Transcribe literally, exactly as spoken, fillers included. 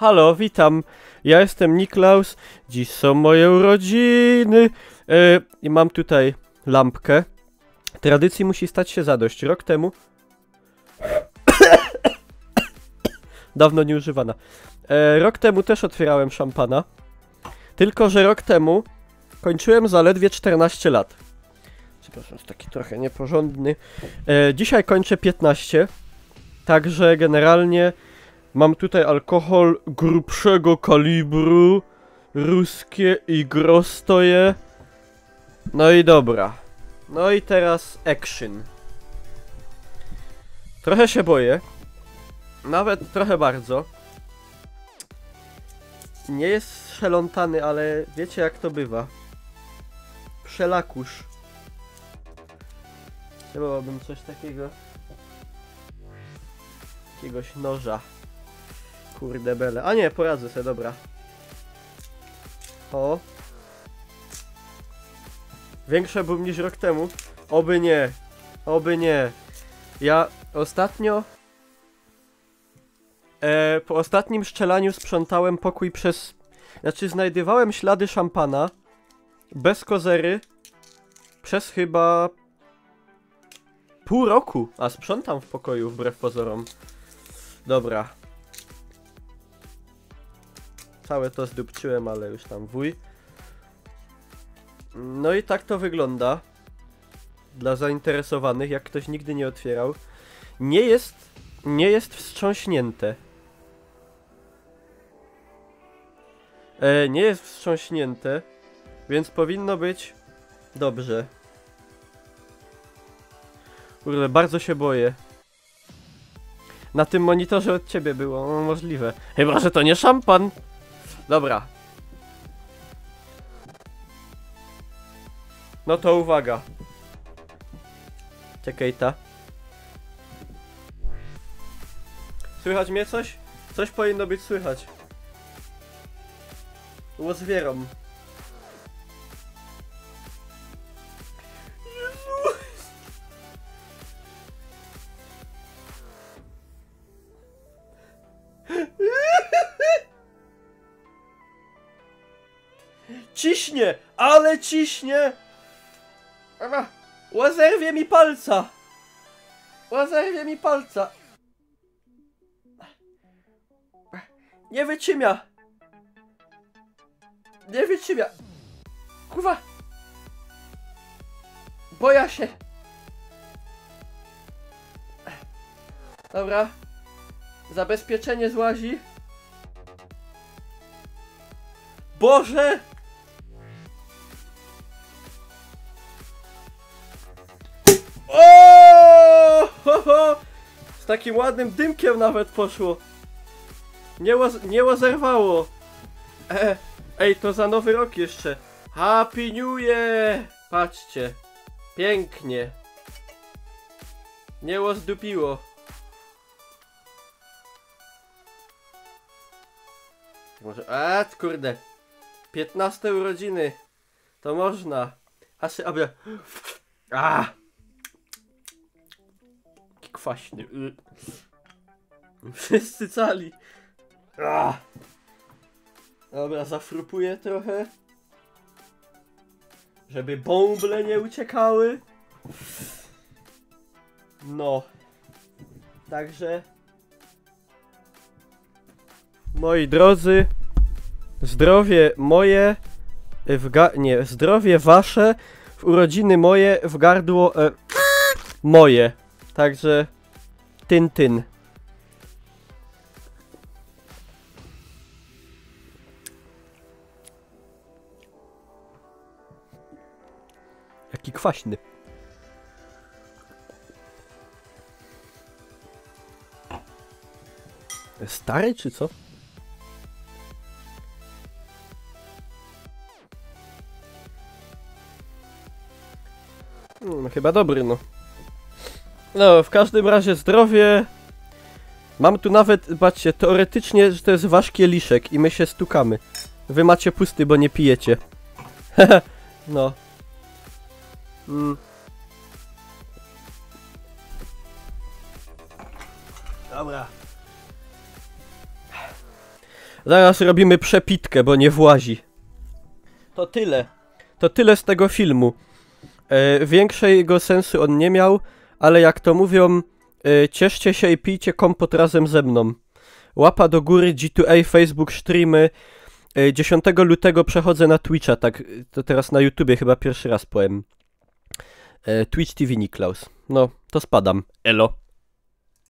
Halo, witam. Ja jestem Niklaus. Dziś są moje urodziny. E, i mam tutaj lampkę. Tradycji musi stać się zadość. Rok temu... Dawno nieużywana. E, rok temu też otwierałem szampana. Tylko że rok temu kończyłem zaledwie czternaście lat. Przepraszam, jest taki trochę nieporządny. E, dzisiaj kończę piętnaście. Także generalnie mam tutaj alkohol grubszego kalibru. Ruskie i grostoje. No i dobra. No i teraz action. Trochę się boję. Nawet trochę bardzo. Nie jest strzelątany, ale wiecie, jak to bywa. Przelakusz. Chciałbym coś takiego. Jakiegoś noża. Kurde bele. A nie, poradzę sobie, dobra. O. Większy był niż rok temu. Oby nie. Oby nie. Ja ostatnio... E, po ostatnim strzelaniu sprzątałem pokój przez... Znaczy, znajdowałem ślady szampana. Bez kozery. Przez chyba... Pół roku. A sprzątam w pokoju wbrew pozorom. Dobra. Całe to zdupczyłem, ale już tam wuj. No i tak to wygląda. Dla zainteresowanych, jak ktoś nigdy nie otwierał. Nie jest... Nie jest wstrząśnięte. E, nie jest wstrząśnięte, więc powinno być dobrze. Kurde, bardzo się boję. Na tym monitorze od ciebie było, no, możliwe. Chyba że to nie szampan. Dobra. No to uwaga. Czekaj, ta. Słychać mnie coś? Coś powinno być słychać. Otwieram. Jezu! Ciśnie! Ale ciśnie! Ała! Łazerwie mi palca! Łazerwie mi palca! Nie wytrzymia! Nie wytrzymia! Kuwa! Boję się! Dobra. Zabezpieczenie złazi. Boże! O! Ho, ho! Z takim ładnym dymkiem nawet poszło. Nie, łaz- nie łazerwało. E, ej, to za nowy rok jeszcze. Happy New Year! Patrzcie. Pięknie. Nie łazdupiło. Może... A, kurde. Piętnaste urodziny. To można. A się, a... Jaki kwaśny. Y. Wszyscy cali. A. Dobra, zafrupuję trochę. Żeby bąble nie uciekały. No. Także... Moi drodzy, zdrowie moje w ga- nie, zdrowie wasze, w urodziny moje, w gardło, e, moje. Także tyn, tyn. Jaki kwaśny. Stary czy co? No, chyba dobry, no. No, w każdym razie zdrowie. Mam tu nawet, patrzcie, teoretycznie, że to jest wasz kieliszek i my się stukamy. Wy macie pusty, bo nie pijecie. No. Mm. Dobra. Zaraz robimy przepitkę, bo nie włazi. To tyle. To tyle z tego filmu. E, większego sensu on nie miał, ale jak to mówią, e, cieszcie się i pijcie kompot razem ze mną. Łapa do góry, G dwa A, Facebook, streamy. E, dziesiątego lutego przechodzę na Twitcha, tak, to teraz na YouTubie chyba pierwszy raz powiem. E, Twitch T V Niklaus. No, to spadam. Elo.